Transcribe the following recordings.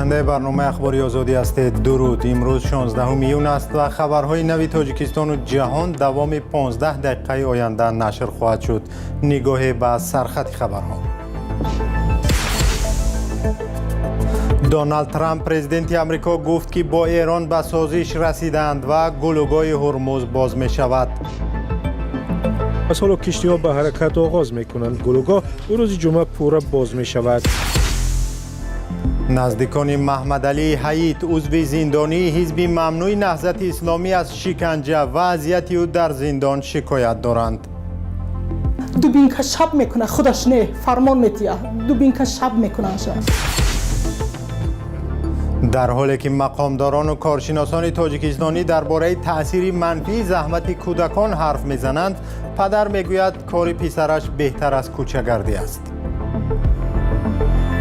Бинандаи барномаи Ахбори Озодӣ ҳастед. Дуруд. Имрӯз 16 июн аст ва хабарҳои нави Тоҷикистону ҷаҳон давоми 15 дақиқаи оянда нашр хоҳад шуд. Нигоҳе ба сархати хабарҳо. Доналд Трамп, президенти Амрико, гуфт, ки бо Эрон ба созиш расиданд ва гулӯгоҳи Ҳурмуз боз мешавад. Аз ҳоло киштиҳо ба ҳаракат оғоз мекунанд. Гулӯгоҳ рӯзи ҷумъа пурра боз мешавад. Наздикони Маҳмадалии Ҳаит, узви зиндонии ҳизби мамнӯи Наҳзати Исломӣ, аз шиканҷа ва азияти ӯ дар зиндон шикоят доранд. Дубинка шаб мекуна, худаш не, фармон метия, дубинка шаб мекунанша. Дар ҳоле ки мақомдорону коршиносони тоҷикистонӣ дар бораи таъсири манфии заҳмати кӯдакон ҳарф мезананд, падар мегӯяд, кори писараш беҳтар аз кӯчагардӣ аст.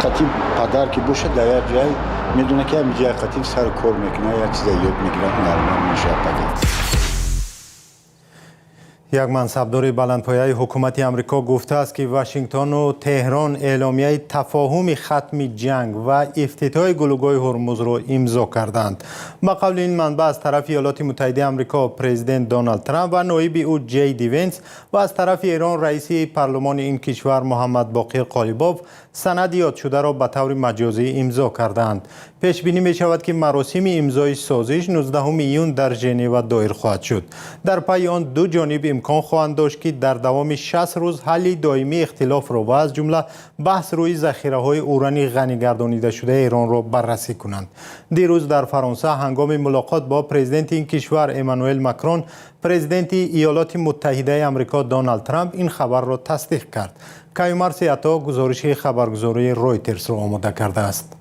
Қатиб падар ки бошад, дар як ҷай медонад, ки ҳамин ҷай қатиб сари кор мекунад, як чиза ёд мегирад, ҳунарманд мешавад падар. Як мансабдори баландпояи ҳукумати Амрико гуфтааст, ки Вашингтону Теҳрон эъломияи тафоҳуми хатми ҷанг ва ифтитоҳи гулӯгоҳи Ҳурмузро имзо карданд. Ба қавли ин манбаъ, аз тарафи Иёлоти Муттаҳидаи Амрико президент Доналд Трамп ва ноиби ӯ Ҷей Ди Венс ва аз тарафи Эрон раиси парлумони ин кишвар Муҳаммад Боқир Қолибоф санади ёдшударо ба таври маҷозӣ имзо кардаанд. Пешбинӣ мешавад, ки маросими имзои созиш 19 июн дар Женева доир хоҳад шуд. Дар пайи он ду ҷониб имкон хоҳанд дошт, ки дар давоми 60 рӯз ҳалли доимии ихтилофро ва аз ҷумла баҳс рӯи захираҳои урани ғанигардонидашудаи Эронро баррасӣ кунанд. Дирӯз дар Фаронса ҳангоми мулоқот бо президенти ин кишвар Эммануэл Макрон президенти Иёлоти Муттаҳидаи Амрико Доналд Трамп ин хабарро тасдиқ кард. Каюмар Сиято гузориши хабаргузории Ройтерсро омода кардааст.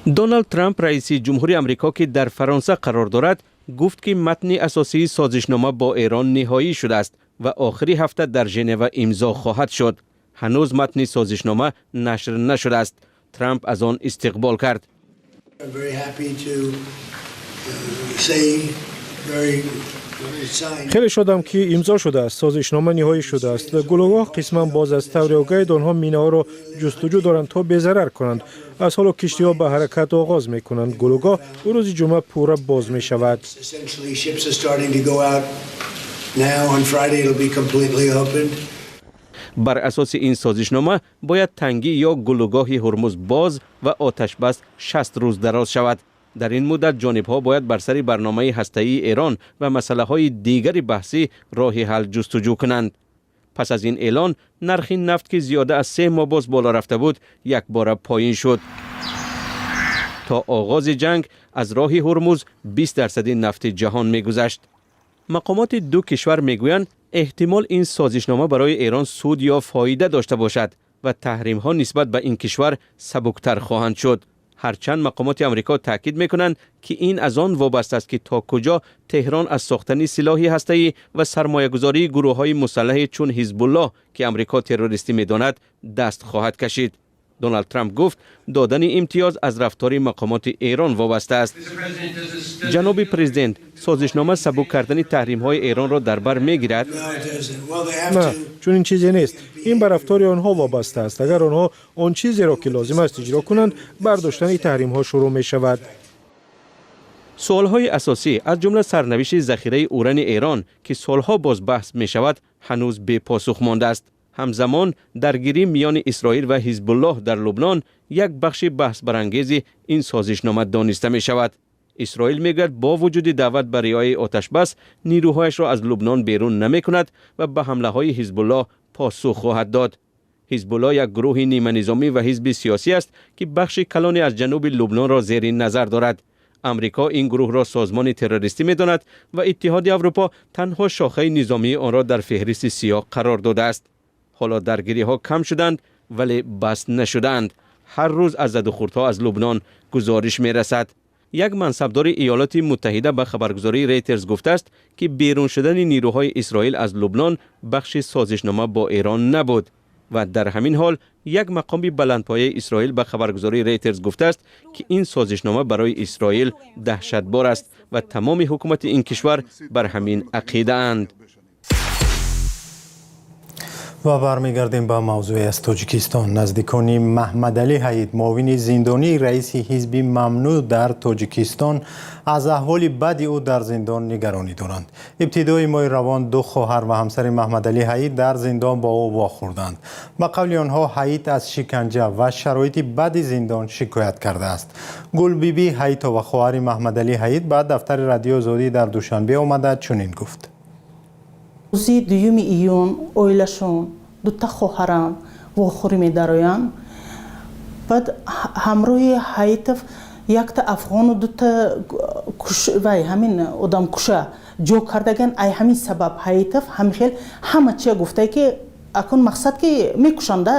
Доналд Трамп, раиси ҷумҳури Амрико, ки дар Фаронса қарор дорад, гуфт, ки матни асосии созишнома бо Эрон ниҳоӣ шудааст ва охири ҳафта дар Женева имзо хоҳад шуд. Ҳанӯз матни созишнома нашр нашудааст. Трамп аз он истиқбол кард. I'm very happy to say very signed. Хеле шодам, ки имзо шудааст, созишнома ниҳоӣ шудааст, гулӯгоҳ қисман боз аст. Таври огаҳед, онҳо минаҳоро ҷустуҷӯ доранд, то безарар кунанд. Аз ҳоло киштиҳо ба ҳаракат оғоз мекунанд. Гулӯгоҳ рӯзи ҷумъа пурра боз мешавад. Essentially, ships are starting to go out now. On Friday, it'll be completely opened. Бар асоси ин созишнома бояд тангӣ ё гулӯгоҳи Ҳурмуз боз ва оташбас 60 рӯз дароз шавад. Дар ин муддат ҷонибҳо бояд бар сари барномаи ҳастаии Эрон ва масъалаҳои дигари баҳсӣ роҳи ҳал ҷустуҷӯ кунанд. Пас аз ин эълон нархи нафт, ки зиёда аз 3 моҳ боз боло рафта буд, якбора поин шуд. То оғози ҷанг аз роҳи Ҳурмуз 20 дарсади нафти ҷаҳон мегузашт. Мақомоти ду кишвар мегӯянд, эҳтимол ин созишнома барои Эрон суд ё фоида дошта бошад ва таҳримҳо нисбат ба ин кишвар сабуктар хоҳанд шуд. Ҳарчанд мақомоти Амрико таъкид мекунанд, ки ин аз он вобаста аст, ки то куҷо Теҳрон аз сохтани силоҳи ҳастаӣ ва сармоягузории гурӯҳҳои мусаллаҳе чун Ҳизбуллоҳ, ки Амрико террористӣ медонад, даст хоҳад кашид. Доналд Трамп гуфт, додани имтиёз аз рафтори мақомоти Эрон вобаста аст. Ҷаноби президент, созишнома сабук кардани таҳримҳои Эронро дар бар мегирад? No, it doesn't. Well, they have На, to. чунин чизе нест. Ин ба рафтори онҳо вобаста аст. Агар онҳо он чизеро, ки лозим аст, иҷро кунанд, бардоштани таҳримҳо шурӯъ мешавад. Суолҳои асосӣ, аз ҷумла сарнавишти захираи урани Эрон, ки солҳо боз баҳс мешавад, ҳанӯз бепосух мондааст. Ҳамзамон даргирӣ миёни Исроил ва Ҳизбуллоҳ дар Лубнон як бахши баҳсбарангези ин созишнома дониста мешавад. Исроил мегӯяд, бо вуҷуди даъват ба риояи оташбас нирӯҳояшро аз Лубнон берун намекунад ва ба ҳамлаҳои Ҳизбуллоҳ посух хоҳад дод. Ҳизбуллоҳ як гурӯҳи ниманизомӣ ва ҳизби сиёсӣ аст, ки бахши калоне аз ҷануби Лубнонро зери назар дорад. Амрико ин гурӯҳро созмони террористӣ медонад ва Иттиҳоди Аврупо танҳо шохаи низомии онро дар феҳристи сиёҳ қарор додааст. Ҳоло даргириҳо кам шуданд, вале бас нашудаанд. Ҳар рӯз аз задухӯрдҳо аз Лубнон гузориш мерасад. Як мансабдори Иёлоти Муттаҳида ба хабаргузории Рейтерс гуфтааст, ки берун шудани нирӯҳои Исроил аз Лубнон бахши созишнома бо Эрон набуд. Ва дар ҳамин ҳол як мақоми баландпояи Исроил ба хабаргузории Рейтерс гуфтааст, ки ин созишнома барои Исроил даҳшатбор аст ва тамоми ҳукумати ин кишвар бар ҳамин ақидаанд. Ва бармегардем ба мавзӯе аз Тоҷикистон. Наздикони Маҳмадалӣ Ҳаид, муовини зиндонии раиси ҳизби мамнӯъ дар Тоҷикистон, аз аҳволи бади ӯ дар зиндон нигаронӣ доранд. Ибтидои моҳи равон ду хоҳар ва ҳамсари Маҳмадалӣ Ҳаид дар зиндон бо ӯ вохӯрданд. Ба қавли онҳо, Ҳаид аз шиканҷа ва шароити бади зиндон шикоят кардааст. Гулбибӣ Ҳаитова, хоҳари Маҳмадалӣ Ҳаид, ба дафтари Радиои Озодӣ дар Душанбе омада чунин гуфт. Рӯзи 2 июн оилашон, дута хоҳарам вохӯрӣ медароянд. Баъд ҳамроҳи Ҳаитов якта афғону дута вай ҳамин одамкуша ҷо кардаган. Ай ҳамин сабаб Ҳаитов ҳамихел ҳама чия гуфтае, ки акун мақсад ки мекушанда,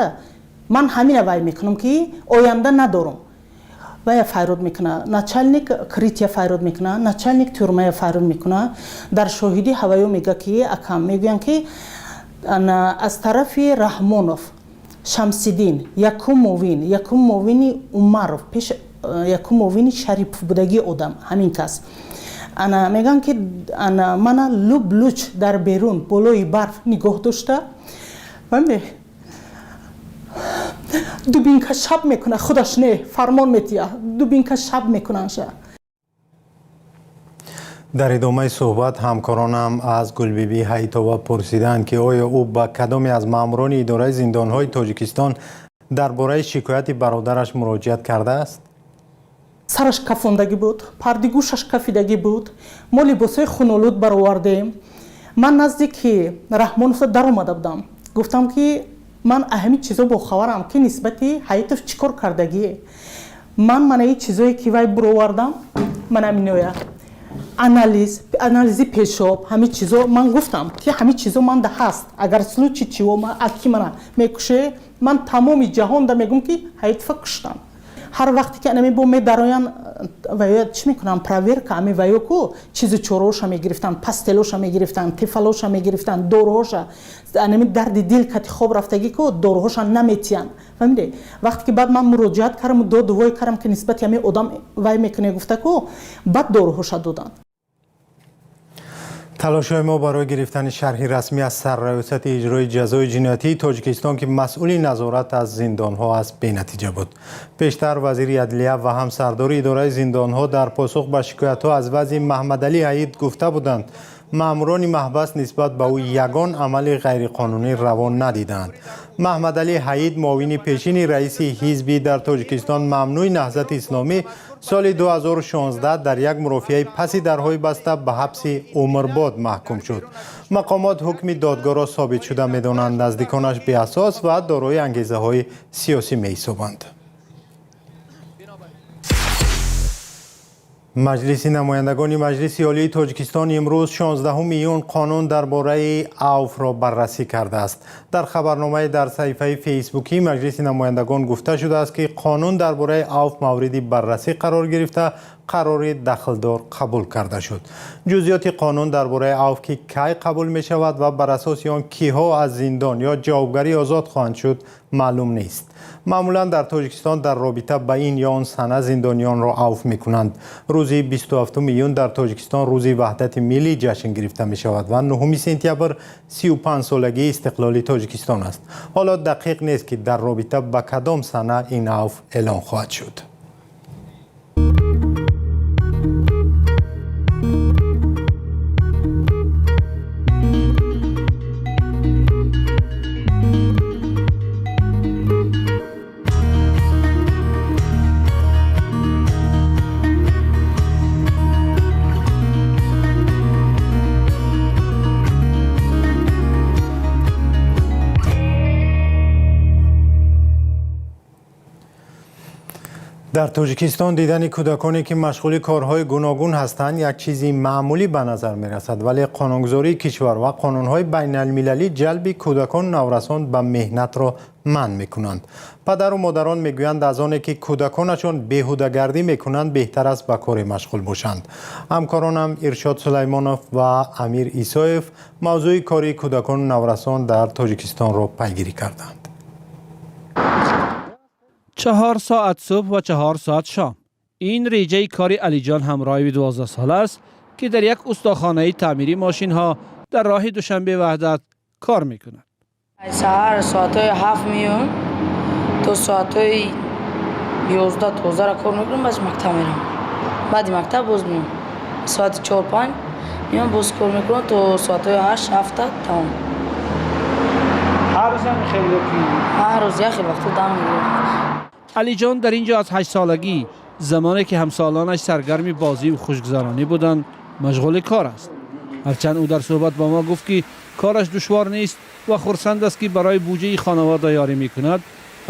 ман ҳамина вай мекунам, ки оянда надорум. Вая файрод мекуна, начальник крития файрод мекуна, начальник тюрьма я файрод мекуна. Дар шоҳидӣ ҳаваё мега, ки акам мегӯянд, ки аз тарафи Раҳмонов Шамсиддин, якум муовин, якум муовини Умаров, пеш якум муовини Шарипов будагии одам ҳамин кас, ана мегӯянд, ки ана мана луб луч дар берун болои барф нигоҳ дошта, фаҳмиде, дубинка шаб мекуна, худаш не, фармон метия, дубинка шаб мекунанша. Дар идомаи суҳбат ҳамкоронам аз Гулбибӣ Ҳаитова пурсиданд, ки оё ӯ ба кадоме аз маъмурони идораи зиндонҳои Тоҷикистон дар бораи шикояти бародараш муроҷиат кардааст. Сараш кафондагӣ буд, парди гӯшаш кафидагӣ буд. Мо либосҳои хунолуд баровардем. Ман назди ки Раҳмоновда даромада будам, гуфтам, ки ман ҳамин чизо бохабарам, ки нисбати Ҳаитов чӣ кор кардагие. Ман манаи чизое ки вай буровардам, ман аминоя анализ, анализи пешоб, ҳамин чизо. Ман гуфтам, ки ҳамин чизо манда ҳаст, агар случай чиво аки мана мекуше, ман тамоми ҷаҳонда мегӯм, ки Ҳаитова куштам. Ҳар вақте ки анами бо медароян, ваё чӣ мекунанд, проверка ами ваё ку чизу чораоша мегирифтанд, пастелоша мегирифтанд, тефалоша мегирифтанд, доруҳоша, анами дарди дил кати хоб рафтагӣ ку доруҳоша наметиянд, фаҳмиде. Вақте ки баъд ман муроҷиат кардам, додувой кардам, ки нисбати ҳамин одам вай мекуне, гуфта ку, баъд доруҳоша доданд. Талошҳои мо барои гирифтани шарҳи расмӣ аз Сарраёсати иҷрои ҷазои ҷиноятии Тоҷикистон, ки масъули назорат аз зиндонҳо аст, бенатиҷа буд. Пештар вазири адлия ва ҳам сардори идораи зиндонҳо дар посух ба шикоятҳо аз вазъи Маҳмадалӣ Ҳаид гуфта буданд, маъмурони маҳбас нисбат ба ӯ ягон амали ғайриқонунӣ раво надидаанд. Маҳмадалӣ Ҳаид, муовини пешини раиси ҳизби дар Тоҷикистон мамнӯи Наҳзати Исломӣ, соли 2016 дар як мурофиаи паси дарҳои баста ба ҳабси умрбод маҳкум шуд. Мақомот ҳукми додгоҳро собитшуда медонанд, наздиконаш беасос ва дорои ангезаҳои сиёсӣ меҳисобанд. Маҷлиси намояндагони Маҷлиси Олии Тоҷикистон имрӯз, 16 июн, қонун дар бораи авфро баррасӣ кардааст. Дар хабарномае дар саҳифаи фейсбукии Маҷлиси намояндагон гуфта шудааст, ки қонун дар бораи авф мавриди баррасӣ қарор гирифта, қарори дахлдор қабул карда шуд. Ҷузъиёти қонун дар бораи авф, ки кай қабул мешавад ва бар асоси он киҳо аз зиндон ё ҷавобгарӣ озод хоҳанд шуд, маълум нест. Маъмулан дар Тоҷикистон дар робита ба ин ё он сана зиндониёнро авф мекунанд. Рӯзи 27 июн дар Тоҷикистон Рӯзи ваҳдати миллӣ ҷашн гирифта мешавад ва 9 сентябр 35 солагии истиқлоли Тоҷикистон аст. Ҳоло дақиқ нест, ки дар робита ба кадом сана ин авф эълон хоҳад шуд. Дар Тоҷикистон дидани кӯдаконе, ки машғули корҳои гуногун ҳастанд, як чизи маъмулӣ ба назар мерасад, вале қонунгузории кишвар ва қонунҳои байналмилалӣ ҷалби кӯдакону наврасон ба меҳнатро манъ мекунанд. Падару модарон мегӯянд, аз оне ки кӯдаконашон беҳудагардӣ мекунанд, беҳтар аст ба коре машғул бошанд. Ҳамкоронам Иршод Сулаймонов ва Амир Исоев мавзӯи кори кӯдакону наврасон дар Тоҷикистонро пайгирӣ карданд. 4 соат субҳ ва 4 соат шом, ин реҷаи кори Алиҷон Ҳамроеви 12сола аст, ки дар як устохонаи таъмири мошинҳо дар роҳи Душанбе Ваҳдат кор мекунад. Саҳар соатҳои 7 меоям, то соатҳои 11 12 кор мекунам, баъд мактаб мерам. Баъди мактаб боз меоям. Соати 4-5 меоям, боз кор мекунам то соатҳои 8 7, тамом. Ҳар рӯз ҳам хеле ки? Ҳар рӯз як хел вақто дам мегирам. Алиҷон дар инҷо аз 8 солагӣ, замоне ки ҳамсолонаш саргарми бозӣ ва хушгузаронӣ буданд, машғули кор аст. Ҳарчанд ӯ дар суҳбат бо мо гуфт, ки кораш душвор нест ва хурсанд аст, ки барои буҷаи хонавода ёрӣ мекунад,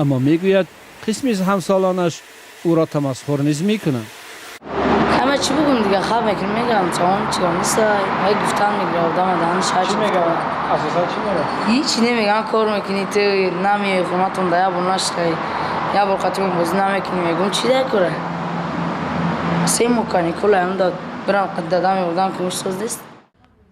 аммо мегӯяд, қисме аз ҳамсолонаш ӯро тамасхур низ мекунанд. Ҳама чӣ бугум дига, хаб мекунем, мегӯям, тамом, чиро неста, вай гуфтан мегира, одам даҳанаш ҳарчи. Мегӯянд? Асосан чӣ мегӯянд? Ҳичи намегӯям. Кор мекунӣ, ту намеои хонатон, да як бор наштай, як бор қатъи бозӣ намекунӣ. Мегӯм, чӣ дар кора, 3 моҳ каникула да бирам дадам мебурдам, ки соз нест.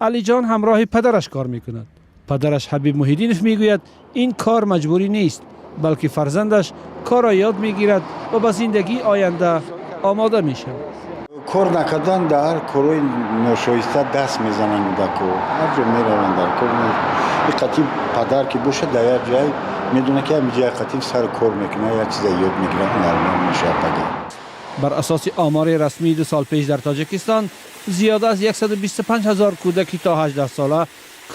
Алиҷон ҳамроҳи падараш кор мекунад. Падараш Ҳабиб Муҳиддинов мегӯяд, ин кор маҷбурӣ нест, балки фарзандаш корро ёд мегирад ва ба зиндагии оянда омода мешавад. Кор накардан, дар корҳои ношоиста даст мезананд кӯдако, ҳар ҷо мераванд, дар кор қатъи падар ки бошад, дар як ҷай медонад, ки ҳамин ҷай қатъи сари кор мекунад, як чиза ёд мегирад, ҳунарманд мешавад пага. Бар асоси омори расмии 2 сол пеш дар Тоҷикистон зиёда аз 125 ҳазор кӯдаки то 18 сола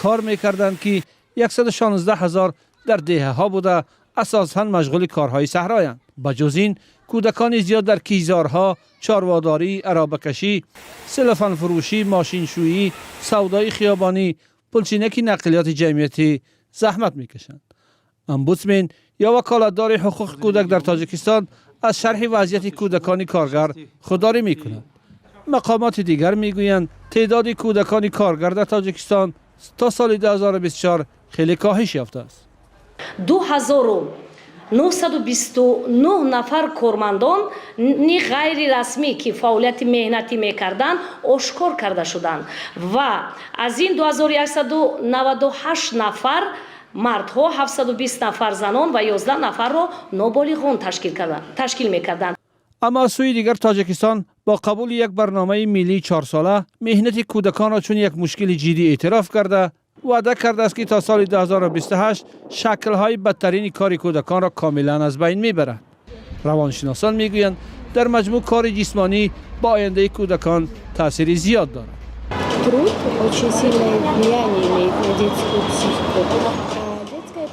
кор мекарданд, ки 116 ҳазор дар деҳаҳо буда, асосан машғули корҳои саҳроянд. Ба ҷуз ин, кӯдакони зиёд дар киштзорҳо, чорводорӣ, аробакашӣ, селофанфурӯшӣ, мошиншӯӣ, савдои хиёбонӣ, пулчинаки нақлиёти ҷамъиятӣ заҳмат мекашанд. Омбудсмен ё ваколатдори ҳуқуқи кӯдак дар Тоҷикистон аз шарҳи вазъияти кӯдакони коргар худдорӣ мекунад. Мақомоти дигар мегӯянд, теъдоди кӯдакони коргар дар Тоҷикистон то соли 2024 хеле коҳиш ёфтааст. 2929 нафар кормандони ғайрирасмӣ, ки фаъолияти меҳнатӣ мекарданд, ошкор карда шуданд ва аз ин 2198 нафар мардҳо, 720 нафар занон ва 11 нафарро ноболиғон ташкил мекарданд. Аммо аз сӯи дигар, Тоҷикистон бо қабули як барномаи миллии 4сола меҳнати кӯдаконро чун як мушкили ҷиддӣ эътироф карда, ваъда кардааст, ки то соли 2028 шаклҳои бадтарини кори кӯдаконро комилан аз байн мебарад. Равоншиносон мегӯянд, дар маҷмӯъ кори ҷисмонӣ ба ояндаи кӯдакон таъсири зиёд дорад. Труд очень сильное влияние имеет на детскую психику.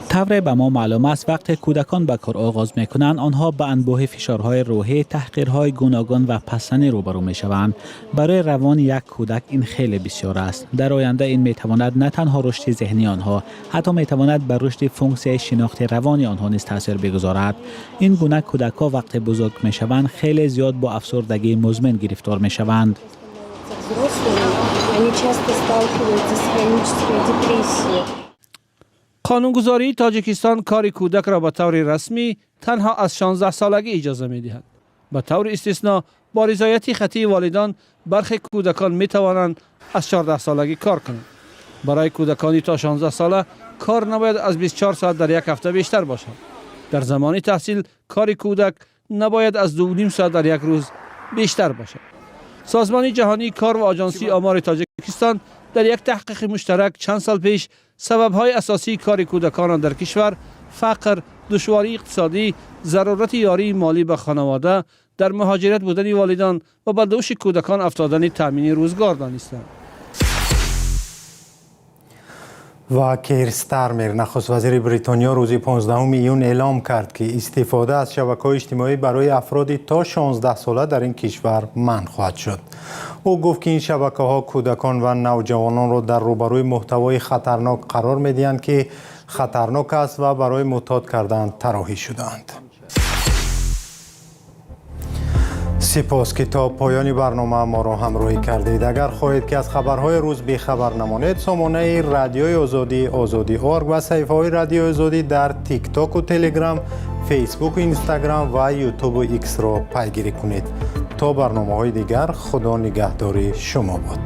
Тавре ба мо маълум аст, вақте кӯдакон ба кор оғоз мекунанд, онҳо ба анбӯҳи фишорҳои рӯҳӣ, таҳқирҳои гуногун ва пасзанӣ рӯбарӯ мешаванд. Барои равони як кӯдак ин хеле бисёр аст. Дар оянда ин метавонад на танҳо рушди зеҳнии онҳо, ҳатто метавонад ба рушди функсияи шинохти равони онҳо низ таъсир бигузорад. Ин гуна кӯдакҳо вақте бузург мешаванд, хеле зиёд бо афсурдагии музмин гирифтор мешаванд. Они часто сталкиваются с хронической депрессией. Қонунгузории Тоҷикистон кори кӯдакро ба таври расмӣ танҳо аз 16 солагӣ иҷоза медиҳад. Ба таври истисно, бо ризояти хаттии волидон, бархе кӯдакон метавонанд аз 14 солагӣ кор кунанд. Барои кӯдакони то 16 сола кор набояд аз 24 соат дар як ҳафта бештар бошад. Дар замони таҳсил кори кӯдак набояд аз 2,5 соат дар як рӯз бештар бошад. Созмони ҷаҳонии кор ва Оҷонсии омори Тоҷикистон дар як таҳқиқи муштарак чанд сол пеш сабабҳои асосии кори кӯдаконро дар кишвар фақр, душвории иқтисодӣ, зарурати ёрии молӣ ба хонавода, дар муҳоҷират будани волидон ва ба дӯши кӯдакон афтодани таъмини рӯзгор донистанд. Ва Кир Стармер, нахуствазири Бритониё, рӯзи 15 июн эълом кард, ки истифода аз шабакаҳои иҷтимоӣ барои афроди то 16 сола дар ин кишвар манъ хоҳад шуд. Ӯ гуфт, ки ин шабакаҳо кӯдакон ва навҷавононро дар рӯбарӯи муҳтавои хатарнок қарор медиҳанд, ки хатарнок аст ва барои муътод кардан тарроҳӣ шудаанд. Сипос, ки то поёни барнома моро ҳамроҳӣ кардед. Агар хоҳед, ки аз хабарҳои рӯз бехабар намонед, сомонаи Радиои Озодӣ, Озодӣ орг, ва саҳифаҳои Радиои Озодӣ дар Тиктоку Телеграм, Фейсбуку Инстаграм ва Ютубу Иксро пайгирӣ кунед. То барномаҳои дигар, Худо нигаҳдори шумо бод.